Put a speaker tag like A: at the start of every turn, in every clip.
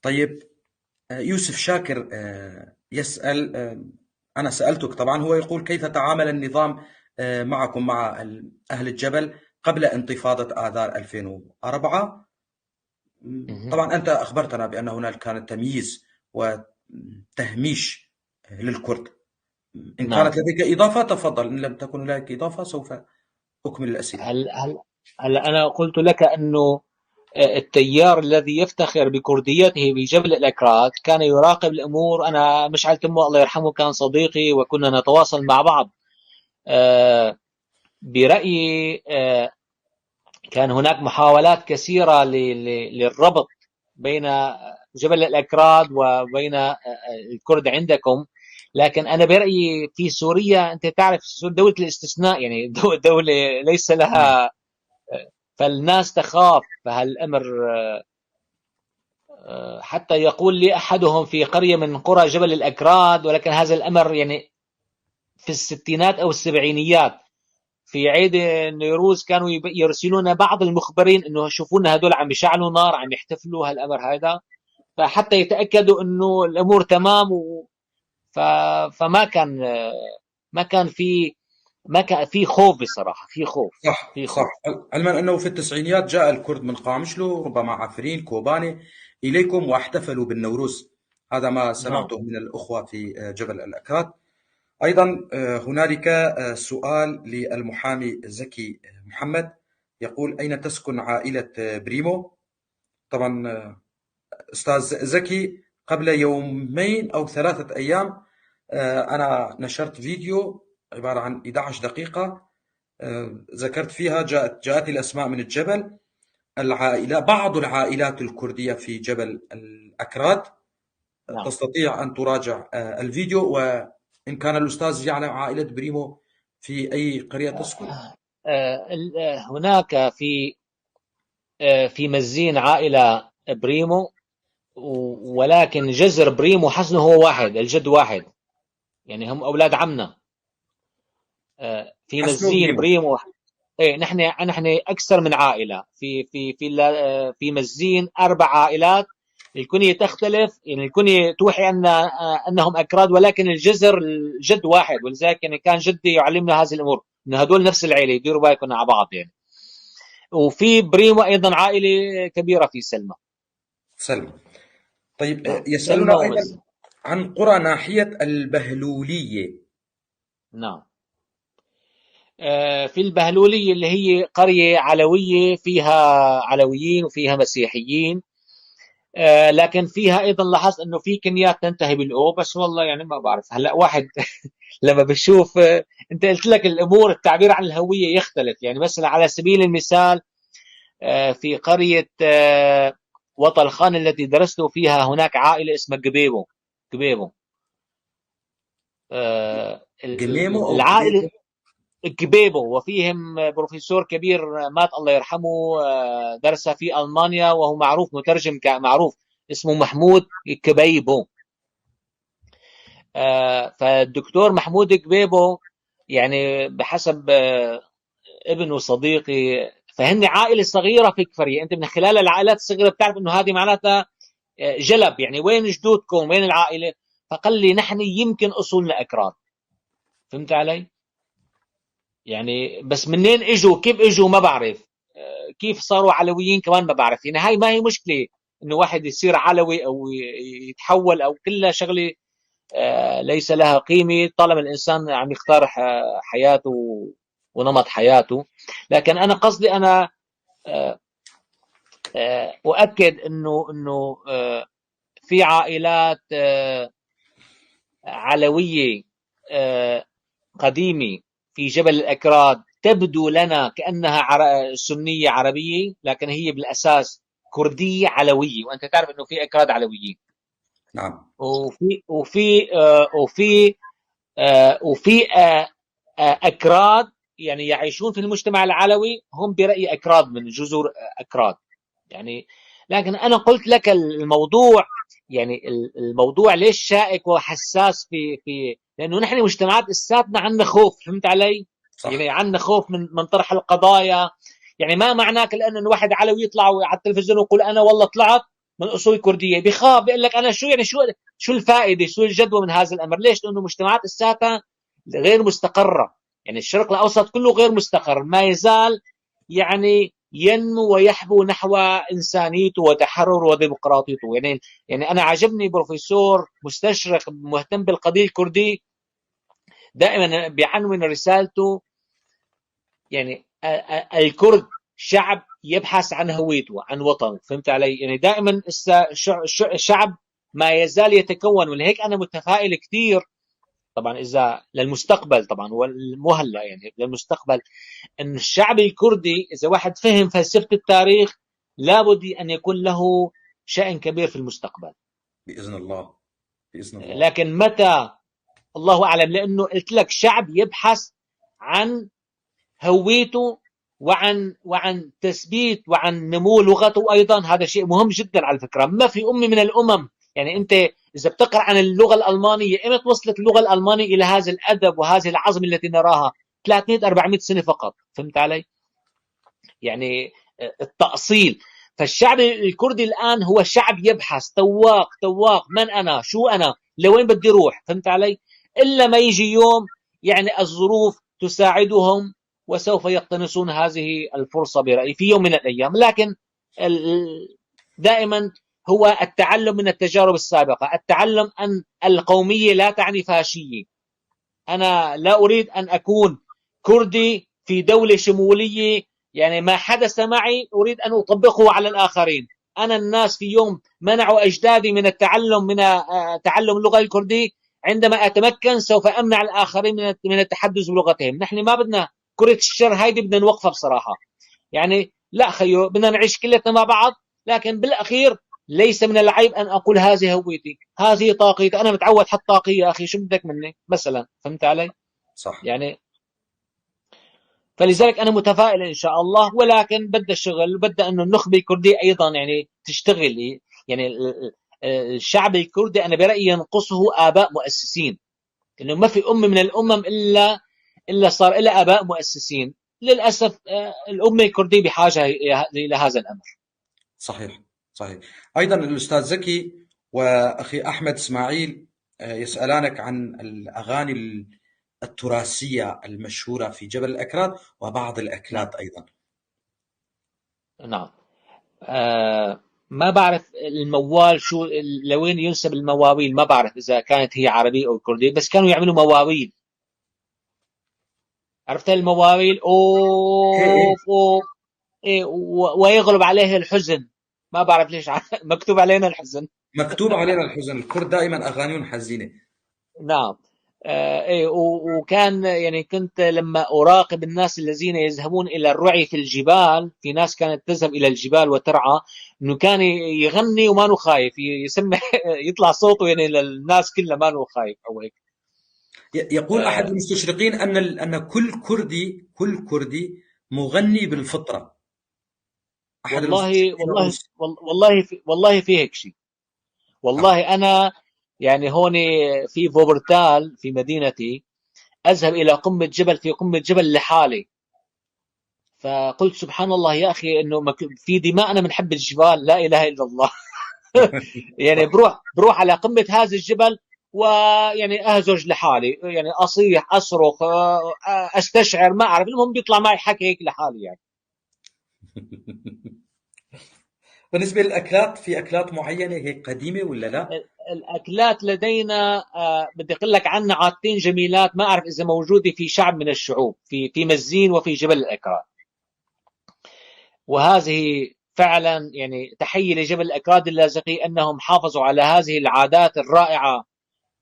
A: طيب، يوسف شاكر يسأل، أنا سألتك طبعا، هو يقول كيف تعامل النظام معكم مع أهل الجبل قبل انتفاضة آذار 2004؟ طبعا أنت أخبرتنا بأن هناك كان تمييز وتهميش للكرد. إن كانت لديك إضافة تفضل، إن لم تكن لديك إضافة سوف أكمل الأسئلة.
B: هل أنا قلت لك أنه التيار الذي يفتخر بكرديته بجبل الأكراد كان يراقب الأمور. أنا مشعل تمو الله يرحمه كان صديقي وكنا نتواصل مع بعض. برأيي كان هناك محاولات كثيرة للربط بين جبل الأكراد وبين الكرد عندكم، لكن أنا برأيي في سوريا، أنت تعرف دولة الاستثناء، يعني دولة ليس لها، فالناس تخاف. فهالأمر حتى يقول لي أحدهم في قرية من قرى جبل الأكراد، ولكن هذا الأمر يعني في الستينات أو السبعينيات في عيد النيروز كانوا يرسلون بعض المخبرين انه شوفونا هدول عم بيشعلوا نار، عم يحتفلوا هالامر هذا، فحتى يتاكدوا انه الامور تمام. فما كان ما كان في ما كان في خوف بصراحه، في خوف. في خوف.
A: صح، علما انه في التسعينيات جاء الكرد من قامشلو، ربما عفرين، كوباني، اليكم واحتفلوا بالنوروز، هذا ما سمعته من الاخوه في جبل الاكراد. ايضا هنالك سؤال للمحامي زكي محمد، يقول اين تسكن عائله بريمو؟ طبعا استاذ زكي، قبل يومين او 3 ايام انا نشرت فيديو عباره عن 11 دقيقه، ذكرت فيها جاءتني الاسماء من الجبل، العائلة، بعض العائلات الكردية في جبل الأكراد. تستطيع أن تراجع الفيديو، وإن كان الأستاذ يعلم عائلة بريمو في أي قرية تسكن.
B: هناك في مزين عائلة بريمو، ولكن جذر بريمو حسنو هو واحد، الجد واحد، يعني هم أولاد عمنا. في
A: حسنو
B: مزين
A: بريمو.
B: بريمو، ايه، نحن اكثر من عائله في مزين، 4 عائلات، الكنية تختلف، يعني الكنية توحي انهم اكراد، ولكن الجذر الجد واحد. ولذلك يعني كان جدي يعلمنا هذه الامور، انه هدول نفس العيله، يديروا بالكم على بعض يعني. وفي بريمو ايضا عائله كبيره في سلمى.
A: سلمى، طيب.
B: نعم،
A: يسألنا
B: سلمى
A: أيضا
B: ومزين.
A: عن قرى ناحية البهلولية.
B: نعم، في البهلولية اللي هي قرية علوية، فيها علويين وفيها مسيحيين، لكن فيها ايضا لاحظت انه في كنيات تنتهي بالاو، بس والله يعني ما بعرف. هلا واحد لما بشوف، انت قلت لك الامور التعبير عن الهويه يختلف. يعني مثلا على سبيل المثال في قريه وطلخان التي درست فيها هناك عائله اسمها قبيبو. قبيبو
A: جميمو أو
B: العائله
A: قبيبو؟
B: كبيبو، وفيهم بروفيسور كبير مات الله يرحمه، درس في ألمانيا وهو معروف، مترجم معروف، اسمه محمود كبيبو. فالدكتور محمود كبيبو يعني بحسب ابنه صديقي، فهن عائلة صغيرة في كفرية. أنت من خلال العائلات الصغيرة بتعرف أنه هذه معناتها جلب، يعني وين جدودكم، وين العائلة؟ فقال لي نحن يمكن أصولنا أكراد. فهمت علي؟ يعني بس منين اجوا، كيف اجوا، ما بعرف. كيف صاروا علويين كمان ما بعرف. يعني هاي ما هي مشكلة انه واحد يصير علوي او يتحول او كلها شغلة ليس لها قيمة طالما الانسان عم يختار حياته ونمط حياته. لكن انا قصدي انا اؤكد انه في عائلات علوية قديمة في جبل الأكراد تبدو لنا كأنها سنية عربية، لكن هي بالأساس كردية علوية، وأنت تعرف أنه في أكراد علويين. وفي أكراد يعني يعيشون في المجتمع العلوي، هم برأيي أكراد من جذور أكراد يعني. لكن أنا قلت لك الموضوع، يعني الموضوع ليش شائك وحساس في لأنه نحن مجتمعات لساتنا عندنا خوف، فهمت علي؟ يعني عندنا خوف من طرح القضايا. يعني ما معناك لأنه الواحد علوي يطلع على التلفزيون ويقول أنا والله طلعت من اصول كرديه، بخاف، بيقول لك انا شو يعني، شو الفائده، شو الجدوى من هذا الامر؟ ليش؟ لانه مجتمعات الساتا غير مستقره، يعني الشرق الاوسط كله غير مستقر، ما يزال يعني ينمو ويحبو نحو انسانيته وتحرره وديمقراطيته. يعني انا عجبني بروفيسور مستشرق مهتم بالقضية الكردية دائما بعنون رسالته يعني الكرد شعب يبحث عن هويته، عن وطنه، فهمت علي؟ يعني دائما الشعب ما يزال يتكون، ولهيك انا متفائل كثير طبعا اذا للمستقبل، طبعا مو هلا، يعني للمستقبل، ان الشعب الكردي اذا واحد فهم فلسفة التاريخ لابد ان يكون له شأن كبير في المستقبل.
A: باذن الله، باذن الله.
B: لكن متى الله اعلم، لانه قلت لك شعب يبحث عن هويته وعن تثبيت وعن نمو لغته ايضا، هذا شيء مهم جدا على فكرة. ما في امه من الامم، يعني انت اذا بتقرا عن اللغة الالمانية، ايمتى وصلت اللغة الالمانية الى هذا الادب وهذه العظمة التي نراها؟ 300 400 سنة فقط، فهمت علي؟ يعني التاصيل. فالشعب الكردي الان هو شعب يبحث، تواق تواق، من انا؟ شو انا؟ لوين بدي اروح؟ فهمت علي؟ الا ما يجي يوم يعني الظروف تساعدهم وسوف يقتنصون هذه الفرصة برايي في يوم من الايام. لكن دائما هو التعلم من التجارب السابقة، التعلم ان القومية لا تعني فاشيه. انا لا اريد ان اكون كردي في دولة شموليه، يعني ما حدث معي اريد ان اطبقه على الاخرين. انا الناس في يوم منعوا اجدادي من التعلم، من تعلم اللغة الكردية، عندما اتمكن سوف امنع الاخرين من التحدث بلغتهم. نحن ما بدنا كره الشر هيدي، بدنا نوقفها بصراحة. يعني لا خيو، بدنا نعيش كلتنا مع بعض، لكن بالاخير ليس من العيب ان اقول هذه هويتي، هذه طاقيتي، انا متعود حط طاقية يا اخي، شو بدك مني مثلا؟ فهمت علي؟
A: صح.
B: يعني فلذلك انا متفائل ان شاء الله، ولكن بدها شغل، بدها انه النخبة الكردية ايضا يعني تشتغل. يعني الشعب الكردي انا برايي ينقصه اباء مؤسسين، انه ما في امه من الامم الا صار لها اباء مؤسسين. للاسف الامة الكردية بحاجة الى هذا الامر.
A: صحيح صحيح. ايضا الاستاذ زكي واخي احمد اسماعيل يسالانك عن الاغاني التراثية المشهورة في جبل الاكراد وبعض الاكلات ايضا.
B: نعم. ما بعرف الموال شو، لوين ينسب المواويل، ما بعرف اذا كانت هي عربية او كرديه، بس كانوا يعملوا مواويل. عرفت المواويل؟ اوف اوف، إيه، ويغلب عليه الحزن، ما بعرف ليش مكتوب علينا الحزن.
A: مكتوب علينا الحزن، الكرد دائما اغانيهم حزينة.
B: نعم. إيه، وكان يعني كنت لما اراقب الناس الذين يذهبون الى الرعي في الجبال، في ناس كانت تذهب الى الجبال وترعى، انه كان يغني وما خايف، يسمع يطلع صوته يعني للناس كلها، ما خايف او هيك.
A: يقول احد المستشرقين ان كل كردي مغني بالفطرة. احد
B: والله والله والله في، والله في هيك شيء. والله انا يعني هون في فوبرتال في مدينتي اذهب الى قمة جبل، في قمة جبل لحالي، فقلت سبحان الله يا اخي انه في دماءنا بنحب الجبال، لا اله الا الله. يعني بروح على قمة هذا الجبل ويعني اهزج لحالي، يعني اصيح، اصرخ، استشعر، ما اعرف، المهم بيطلع معي حكي هيك لحالي يعني.
A: بالنسبة للاكلات، في اكلات معينة هيك قديمة ولا لا؟
B: الاكلات لدينا بدي اقول لك عنا عادتين جميلات، ما اعرف اذا موجودة في شعب من الشعوب، في مزين وفي جبل الاكراد، وهذه فعلا يعني تحية لجبل الاكراد اللاذقي انهم حافظوا على هذه العادات الرائعة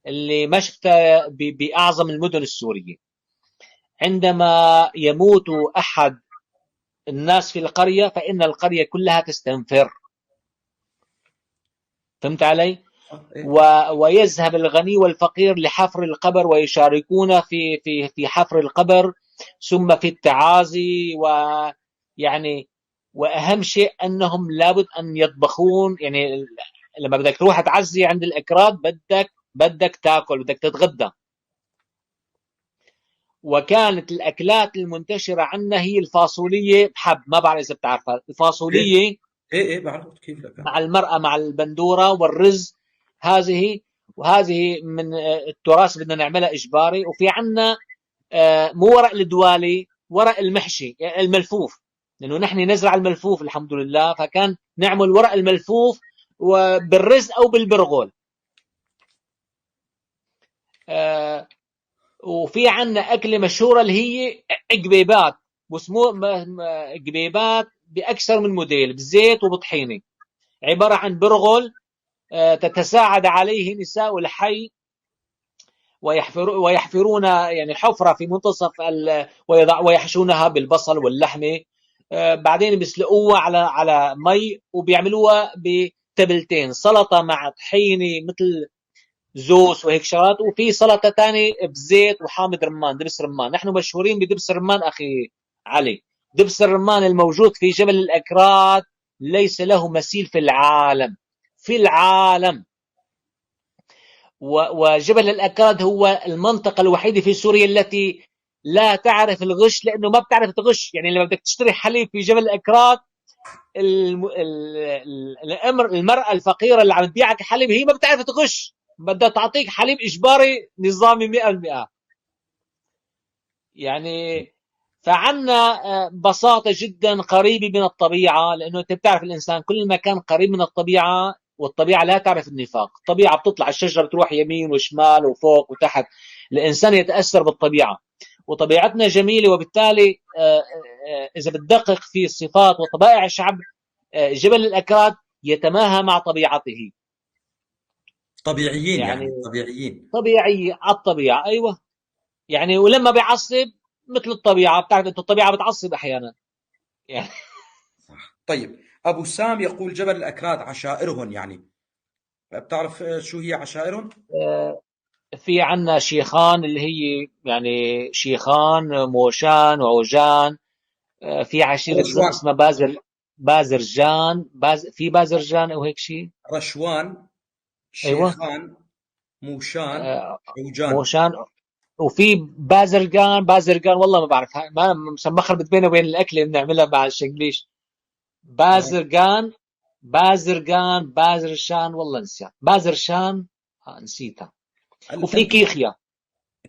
B: اللي ما شفتها باعظم المدن السورية. عندما يموت احد الناس في القرية فان القرية كلها تستنفر، فهمت علي؟
A: إيه.
B: ويذهب الغني والفقير لحفر القبر ويشاركون في حفر القبر، ثم في التعازي، ويعني واهم شيء انهم لابد ان يطبخون. يعني لما بدك تروح تعزي عند الاكراد بدك تاكل، بدك تتغدى. وكانت الاكلات المنتشرة عندنا هي الفاصوليه بحب، ما بعرف اذا بتعرفها الفاصوليه.
A: ايه بعرف كيف لك.
B: مع المرأة مع البندورة والرز. هذه وهذه من التراث بدنا نعملها إجباري. وفي عنا مو ورق الدوالي، ورق المحشي يعني الملفوف، لأنه نحن نزرع الملفوف الحمد لله، فكان نعمل ورق الملفوف وبالرز أو بالبرغل. وفي عنا أكلة مشهورة اللي هي قبيبات، بس مو قبيبات بأكثر من موديل، بزيت وبطحينة، عبارة عن برغل تتساعد عليه نساء الحي ويحفرون يعني حفرة في منتصف ويحشونها بالبصل واللحمة، بعدين بيسلقوها على مي وبيعملوها بتبلتين، سلطة مع طحينة مثل زوس وهيك شغلات، وفي سلطة تانية بزيت وحامض رمان، دبس رمان. نحن مشهورين بدبس الرمان أخي علي، دبس الرمان الموجود في جبل الأكراد ليس له مثيل في العالم، في العالم. وجبل الأكراد هو المنطقة الوحيدة في سوريا التي لا تعرف الغش، لأنه ما بتعرف تغش. يعني لما بدك تشتري حليب في جبل الأكراد، المرأة الفقيرة اللي عم تبيعك حليب هي ما بتعرف تغش، بدها تعطيك حليب إجباري نظامي 100%. يعني فعنا بساطة جدا قريبة من الطبيعة، لأنه أنت بتعرف الإنسان كل ما كان قريب من الطبيعة، والطبيعة لا تعرف النفاق، الطبيعة بتطلع الشجرة بتروح يمين وشمال وفوق وتحت، الإنسان يتأثر بالطبيعة، وطبيعتنا جميلة، وبالتالي إذا بتدقق في الصفات وطبائع الشعب، جبل الأكراد يتماهى مع طبيعته.
A: طبيعيين يعني طبيعيين،
B: طبيعي على الطبيعة. أيوة، يعني ولما بيعصب مثل الطبيعة، بتعرف أنت الطبيعة بتعصب أحيانا يعني.
A: صح. طيب أبو سام يقول جبل الأكراد عشائرهم، يعني بتعرف شو هي عشائرهم؟
B: في عنا شيخان اللي هي يعني شيخان موشان وعوجان، في عشيرة
A: رشوان.
B: اسمها بازرجان، في بازرجان أو هيك شيء.
A: رشوان،
B: أيوة.
A: شيخان، موشان، عوجان.
B: موشان، وفي بازرجان، بازرجان والله ما بعرف، ما مخربط بينه وبين الأكل اللي بنعملها مع الشنجليش. بازرجان، بازرجان، بازرشان، والله نسيت بازرشان، نسيتها. وفي كيخيا.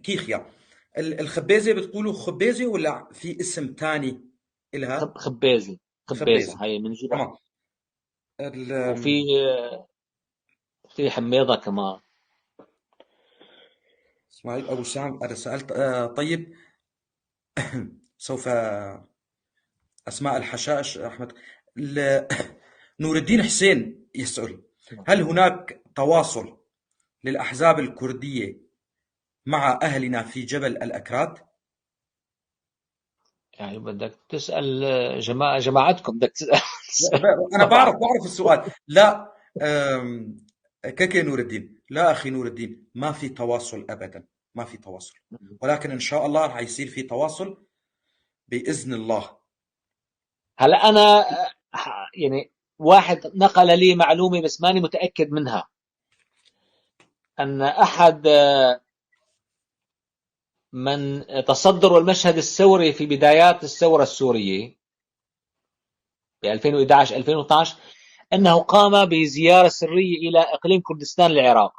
A: كيخيا. الخبيزة بتقولوا خبيزة ولا في اسم تاني إلها؟
B: خبيزة. خبيزة.
A: خبيزة.
B: هاي بنجيبها.
A: تمام.
B: وفي في حميضة كمان.
A: اسماعيل أبو سام أنا سألت. طيب. سوف أسماء الحشائش أحمد. نور الدين حسين يسأل: هل هناك تواصل للأحزاب الكردية مع أهلنا في جبل الأكراد؟
B: يعني بدك تسأل جماعتكم، بدك تسأل.
A: أنا بعرف السؤال. لا، كيكي نور الدين، لا أخي نور الدين، ما في تواصل أبدا، ما في تواصل، ولكن إن شاء الله رح يصير في تواصل بإذن الله.
B: هلا أنا واحد نقل لي معلومة بس ماني متأكد منها، أن أحد من تصدروا المشهد الثوري في بدايات الثورة السورية ب 2011، 2012، أنه قام بزيارة سرية إلى إقليم كردستان العراق.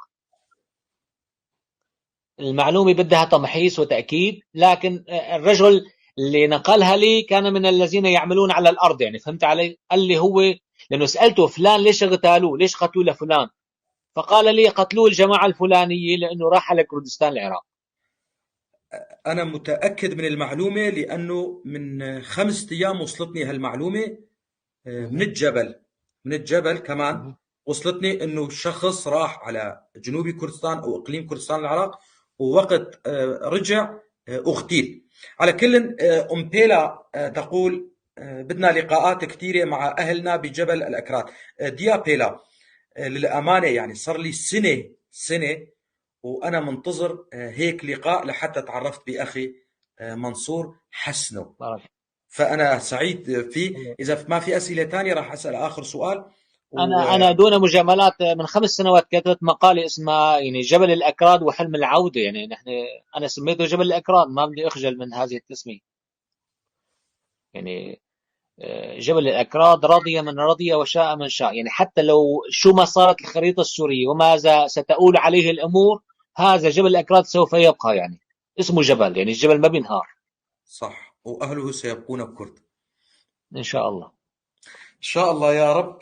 B: المعلومة بدها تمحيص وتأكيد، لكن الرجل اللي نقلها لي كان من الذين يعملون على الأرض، فهمت علي؟ قال لي هو، لأنه سألته فلان ليش اغتالوه، ليش قتلوه لفلان، فقال لي قتلوه الجماعة الفلانية لأنه راح على كردستان العراق.
A: أنا متأكد من المعلومة لأنه من 5 أيام وصلتني هالمعلومة، من الجبل كمان وصلتني إنه شخص راح على جنوب كردستان أو إقليم كردستان العراق، ووقت رجع اغتيل. على كل، أم بيلا تقول بدنا لقاءات كثيرة مع أهلنا بجبل الأكراد. ديا بيلا، للأمانة صار لي سنة وأنا منتظر هيك لقاء لحتى تعرفت بأخي منصور حسنو.
B: بارك.
A: فأنا سعيد فيه. إذا ما في أسئلة تانية راح أسأل آخر سؤال.
B: أنا دون مجاملات من 5 سنوات كتبت مقالة اسمها جبل الأكراد وحلم العودة، أنا سميته جبل الأكراد، ما بدي أخجل من هذه التسمية. جبل الأكراد رضي من رضي وشاء من شاء. يعني حتى لو شو ما صارت الخريطة السورية وماذا ستؤول عليه الأمور، هذا جبل الأكراد سوف يبقى، يعني اسمه جبل، يعني الجبل ما بينهار.
A: صح، وأهله سيبقون كرد.
B: إن شاء الله.
A: إن شاء الله يا رب.